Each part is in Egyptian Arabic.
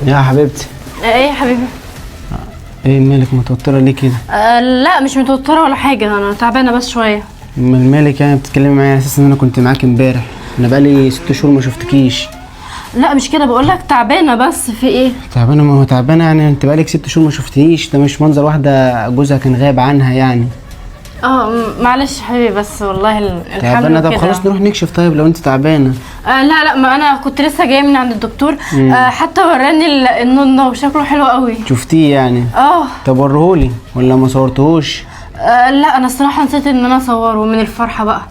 يا حبيبتي. ايه يا حبيبي؟ ايه مالك متوترة ليه كده؟ لا مش متوترة ولا حاجه، انا تعبانة بس شوية. امال مالك يعني بتتكلمي معايا على اساس ان انا كنت معاك امبارح؟ انا بقالي 6 شهور ما شفتكيش. لا مش كده، بقول لك تعبانة بس. في ايه؟ تعبانة؟ ما هو تعبانة يعني، انت بقالك 6 شهور ما شفتنيش، ده مش منظر واحدة جوزها كان غايب عنها يعني. معلش يا حبيبي، بس والله الحمل تعبانة؟ طب وكده. خلاص نروح نكشف. طيب لو انت تعبانة. لا لا، ما انا كنت لسه جاية من عند الدكتور. حتى وراني النونه وشكله حلو قوي. شفتيه يعني؟ طب وريهولي ولا ما صورتهوش؟ لا انا الصراحة نسيت ان انا اصوره من الفرحة بقى.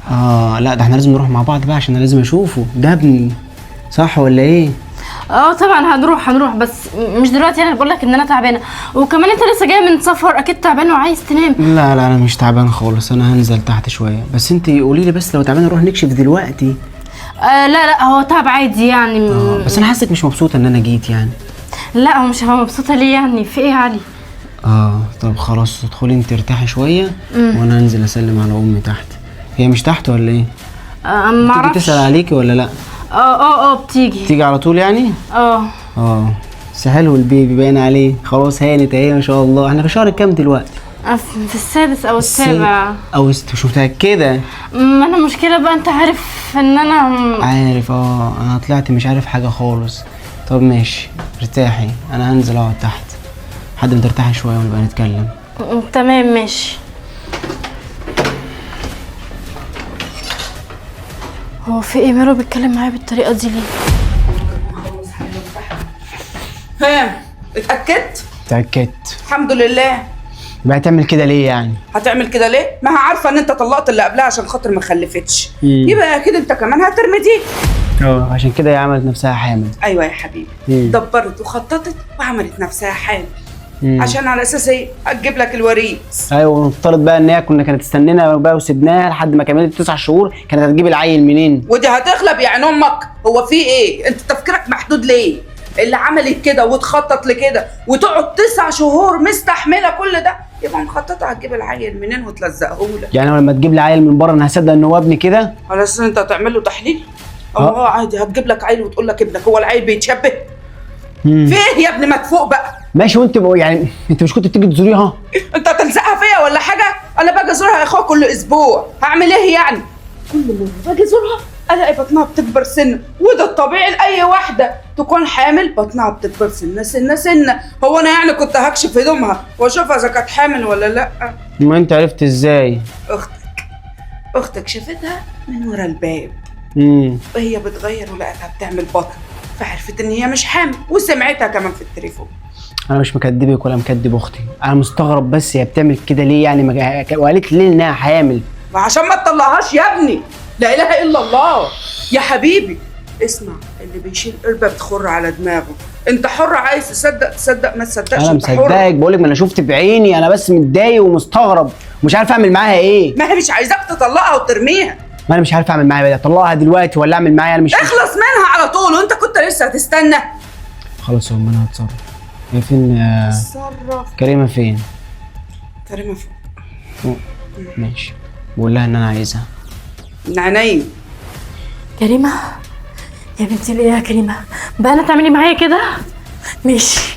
لا ده احنا لازم نروح مع بعض بقى، عشان انا لازم اشوفه، ده ابني صح ولا ايه؟ طبعا هنروح بس مش دلوقتي. انا بقول لك ان انا تعبانة، وكمان انت لسه جاي من سفر اكيد تعبان وعايز تنام. لا لا انا مش تعبان خالص، انا هنزل تحت شوية بس. انت قولي لي بس لو تعبانة نروح نكشف دلوقتي. لا لا هو تعب عادي يعني. بس انا حاسك مش مبسوطة ان انا جيت يعني. لا هو مش هبقى مبسوطة ليه يعني؟ في ايه يا علي؟ طب خلاص ادخلي انت ارتاحي شوية، وانا هنزل اسلم على امي تحت. هي مش تحت ولا ايه؟ ما بتيجي اعرفش. تسال عليكي ولا لا؟ بتيجي. بتيجي على طول يعني؟ بس حلو البيبي باين عليه، خلاص هانت اهي ما شاء الله. احنا في شهر كام دلوقتي؟ في السادس او السابع. او مش متأكدة؟ ما انا مشكلة بقى، انت عارف ان انا عارف. انا طلعت مش عارف حاجة خالص. طب ماشي ارتاحي، انا هنزل اقعد تحت لحد ما ترتاحي شوية ونبقى نتكلم. تمام ماشي. هو في ايه؟ ماله بيتكلم معايا بالطريقة دي ليه؟ ها اتأكدت؟ اتأكدت. الحمد لله. بقى تعمل كده ليه يعني؟ هتعمل كده ليه؟ ما هي عارفه ان انت طلقت اللي قبلها عشان خاطر ما خلفتش. يبقى كده انت كمان هترمي دي. عشان كده هي عملت نفسها حامل. ايوه يا حبيبي. دبرت وخططت وعملت نفسها حامل. عشان على اساس ايه؟ هتجيب لك الوريث. ايوه، ونفترض بقى ان هي كانت تستنينا بقى وسبناها لحد ما كملت 9 شهور، كانت هتجيب العيل منين؟ ودي هتغلب يا عين امك. هو في ايه؟ انت تفكيرك محدود ليه؟ اللي عملت كده وتخطط لكده وتقعد 9 شهور مستحمله كل ده، يبقى مخططه هتجيب العيل منين وتلزقه لك. يعني لما تجيب لي عيل من بره انا هصدق ان هو ابني كده؟ على اساس انت هتعمل له تحليل؟ هو عادي هتجيب لك عيل وتقول لك ابنك، هو العيل بيتشبه؟ في ايه يا ابني؟ ما تفوق بقى. ماشي. وانت يعني انت مش كنت بتيجي تزوريها؟ انت هتلزقها فيا ولا حاجة؟ انا باجي ازورها يا اخويا كل اسبوع، هعمل ايه يعني؟ كل ما باجي ازورها الاقي بطنها بتكبر سنة، وده الطبيعي لاي واحدة تكون حامل بطنها بتكبر سنة سنة سنة. هو انا يعني كنت هكشف هدومها واشوفها اذا كانت حامل ولا لا؟ ما انت عرفت ازاي؟ اختك شافتها من ورا الباب. وهي بتغير ولقتها بتعمل بطن، فعرفت ان هي مش حامل، وسمعتها كمان في التليفون. انا مش مكدبك ولا مكدب اختي، انا مستغرب بس هي بتعمل كده ليه يعني؟ وقالت ليه انها حامل؟ وعشان ما تطلعهاش يا ابني. لا اله الا الله يا حبيبي. اسمع، اللي بيشيل قربه بتخر على دماغه. انت حر، عايز تصدق تصدق، ما تصدقش انا انت حر. مصدقك، بقولك ما انا شفت بعيني، انا بس متضايق ومستغرب ومش عارف اعمل معاها ايه. ما هي مش عايزاك تطلقها وترميها. ما انا مش عارف اعمل معاها ايه، اطلقها دلوقتي ولا اعمل معاها؟ انا مش اخلص منها على طول، وانت كنت لسه هتستنى. خلاص يا ام انا هتصرف. هي فين؟ اتصرف. كريمة فين؟ كريمة فوق. ماشي، بقول لها ان انا عايزها. من عينيا. كريمة يا بنتي، ليه يا كريمة بقى انا تعملي معايا كده؟ ماشي.